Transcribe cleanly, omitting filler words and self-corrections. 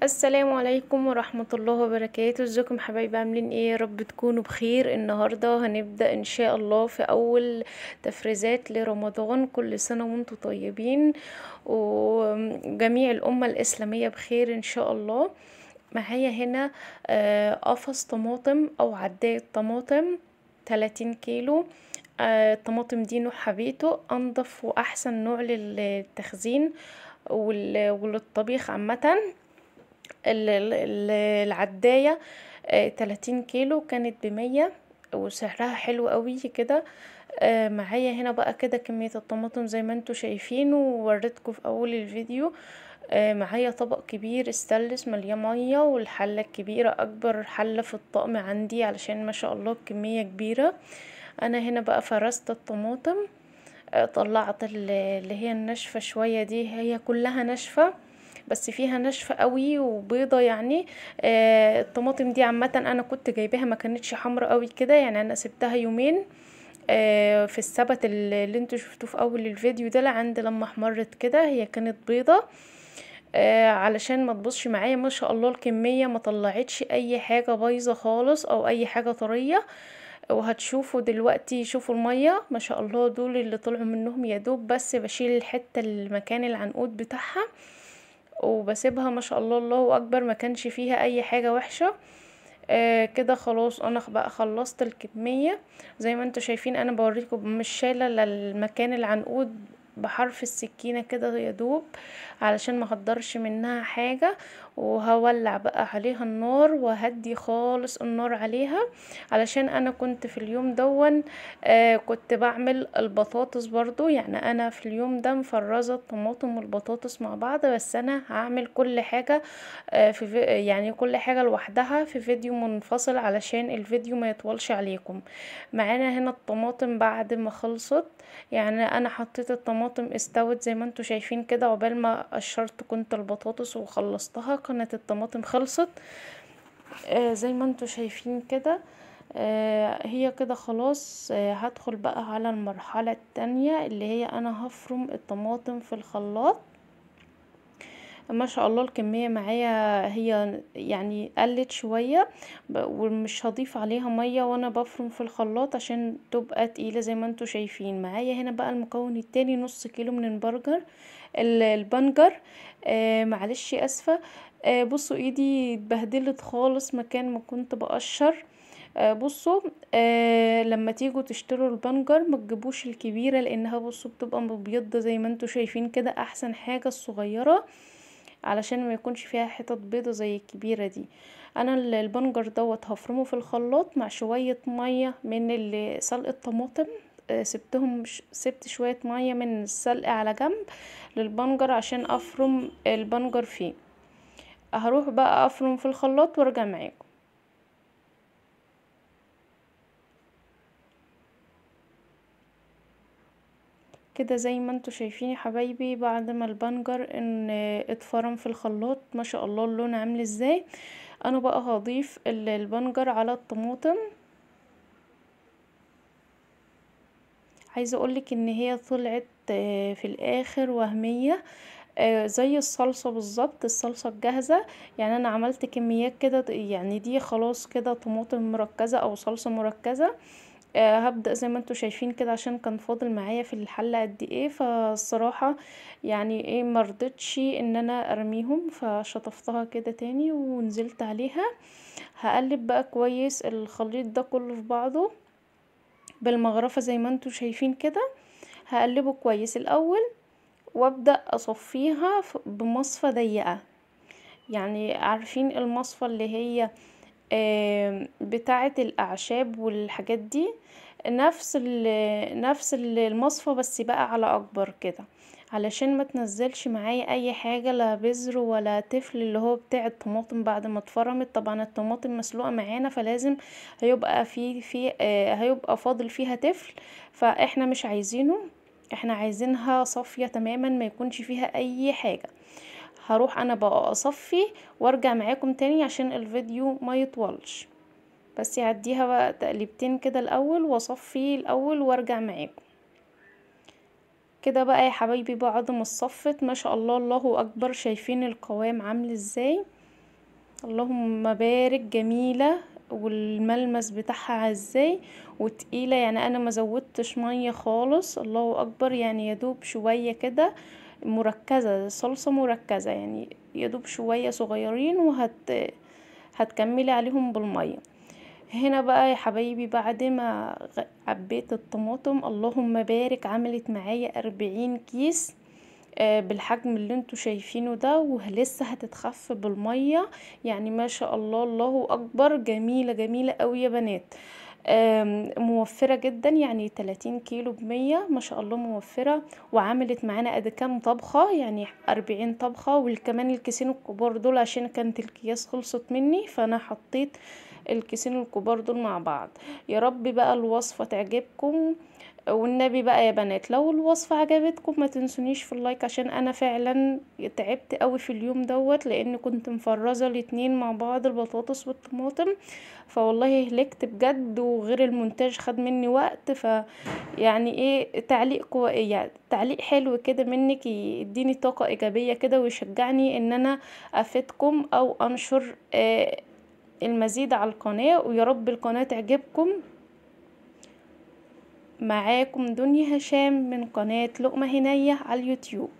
السلام عليكم ورحمة الله وبركاته. ازيكم حبايبي، عاملين ايه؟ يا رب تكونوا بخير. النهاردة هنبدأ ان شاء الله في اول تفريزات لرمضان. كل سنة وانتم طيبين وجميع الامة الاسلامية بخير ان شاء الله. معايا هنا قفص طماطم او عداية طماطم 30 كيلو. الطماطم دي نوع حبيته، انضف واحسن نوع للتخزين وللطبيخ عامة. العداية 30 كيلو كانت ب100 وسعرها حلو قوي كده. معايا هنا بقى كده كمية الطماطم زي ما انتوا شايفين ووريتكم في اول الفيديو. معايا طبق كبير استانلس مليان مية، والحلة الكبيرة اكبر حلة في الطقم عندي علشان ما شاء الله الكمية كبيرة. انا هنا بقى فرست الطماطم، طلعت اللي هي الناشفة شوية دي، هي كلها ناشفة بس فيها ناشفة قوي وبيضة يعني. الطماطم دي عامة انا كنت جايباها ما كانتش حمرا قوي كده، يعني انا سبتها يومين في السبت اللي انتوا شفتوه في اول الفيديو ده لعند لما احمرت كده، هي كانت بيضة علشان ما تبصش معايا. ما شاء الله الكمية ما طلعتش اي حاجة بايظة خالص او اي حاجة طرية، وهتشوفوا دلوقتي. شوفوا المية ما شاء الله، دول اللي طلعوا منهم يا دوب بس بشيل الحتة المكان العنقود بتاعها وبسيبها. ما شاء الله الله اكبر، ما كانش فيها اي حاجة وحشة. كده خلاص انا بقى خلصت الكمية زي ما انتوا شايفين. انا بوريكم مش شايله المكان العنقود بحرف السكينة كده يا دوب علشان ما اهدرش منها حاجة. وهولع بقى عليها النار وهدي خالص النار عليها، علشان انا كنت في اليوم دون كنت بعمل البطاطس برضو. يعني انا في اليوم ده مفرزه الطماطم والبطاطس مع بعض، بس انا هعمل كل حاجة في يعني كل حاجة لوحدها في فيديو منفصل علشان الفيديو ما يطولش عليكم. معانا هنا الطماطم بعد ما خلصت، يعني انا حطيت الطماطم استوت زي ما انتوا شايفين كده، عقبال ما قشرت كنت البطاطس وخلصتها كانت الطماطم خلصت. زي ما انتوا شايفين كده. هي كده خلاص. هدخل بقى على المرحلة التانية اللي هي انا هفرم الطماطم في الخلاط. ما شاء الله الكمية معايا هي يعني قلت شوية، ومش هضيف عليها مية وانا بفرم في الخلاط عشان تبقى تقيلة زي ما انتوا شايفين. معايا هنا بقى المكون التاني نص كيلو من البرجر البنجر. معلش اسفة. بصوا ايدي اتبهدلت خالص مكان ما كنت بقشر. بصوا لما تيجوا تشتروا البنجر ما تجيبوش الكبيرة لانها بصوا بتبقى مبيضة زي ما انتوا شايفين كده. احسن حاجة الصغيرة علشان ما يكونش فيها حتت بيضة زي الكبيرة دي. انا البنجر دوت هفرمه في الخلاط مع شوية مية من سلق الطماطم. سبت شوية مية من السلق على جنب للبنجر عشان افرم البنجر فيه. هروح بقى افرم في الخلاط وارجع معاكم. كده زي ما انتوا شايفين يا حبايبي بعد ما البنجر ان اتفرم في الخلاط ما شاء الله اللون عامل ازاي. انا بقى هضيف البنجر على الطماطم. عايزه اقولك ان هي طلعت في الاخر وهمية زي الصلصه بالظبط، الصلصه الجاهزة. يعني انا عملت كميات كده، يعني دي خلاص كده طماطم مركزه او صلصه مركزه. هبدأ زي ما انتوا شايفين كده عشان كان فاضل معايا في الحلة قد ايه، فالصراحة يعني ايه مرضتش ان انا ارميهم، فشطفتها كده تاني ونزلت عليها. هقلب بقى كويس الخليط ده كله في بعضه بالمغرفة زي ما انتوا شايفين كده. هقلبه كويس الاول وابدأ اصفيها بمصفى ضيقة، يعني عارفين المصفى اللي هي بتاعة الأعشاب والحاجات دي، نفس المصفى بس بقى على أكبر كده علشان ما تنزلش معايا أي حاجة، لا بذر ولا تفل اللي هو بتاع الطماطم بعد ما اتفرمت. طبعا الطماطم مسلوقة معانا فلازم هيبقى في هيبقى فاضل فيها تفل، فاحنا مش عايزينه، احنا عايزينها صافية تماما ما يكونش فيها أي حاجة. هروح انا بقى اصفي وارجع معاكم تاني عشان الفيديو ما يطولش، بس يعديها بقى تقليبتين كده الاول واصفي الاول وارجع معاكم. كده بقى يا حبايبي بعد ما اتصفت ما شاء الله الله اكبر، شايفين القوام عامل ازاي؟ اللهم بارك، جميلة والملمس بتاعها ازاي وتقيلة، يعني انا ما زودتش مية خالص، الله اكبر، يعني يدوب شوية كده مركزة، صلصة مركزة، يعني يدوب شوية صغيرين هتكملي عليهم بالمية. هنا بقى يا حبايبي بعد ما عبيت الطماطم اللهم بارك عملت معايا 40 كيس بالحجم اللي انتوا شايفينه ده، ولسه هتتخف بالمية، يعني ما شاء الله الله اكبر، جميلة جميلة قوي يا بنات، موفرة جدا، يعني 30 كيلو ب100 ما شاء الله موفرة. وعملت معانا قد كام طبخة، يعني 40 طبخة، وكمان الكيسين الكبار دول عشان كانت الكياس خلصت مني فانا حطيت الكيسين الكبار دول مع بعض. يا رب بقى الوصفة تعجبكم، والنبي بقى يا بنات لو الوصفة عجبتكم ما تنسونيش في ال like، عشان انا فعلا تعبت قوي في اليوم دوت، لان كنت مفرزة الاتنين مع بعض البطاطس والطماطم، فوالله هلكت بجد، وغير المونتاج خد مني وقت. فيعني ايه تعليق يعني تعليق حلو كده منك يديني طاقة ايجابية كده ويشجعني ان انا افيدكم او انشر المزيد على القناة، ويا رب القناة تعجبكم. معاكم دنيا هشام من قناة لقمة هنية على اليوتيوب.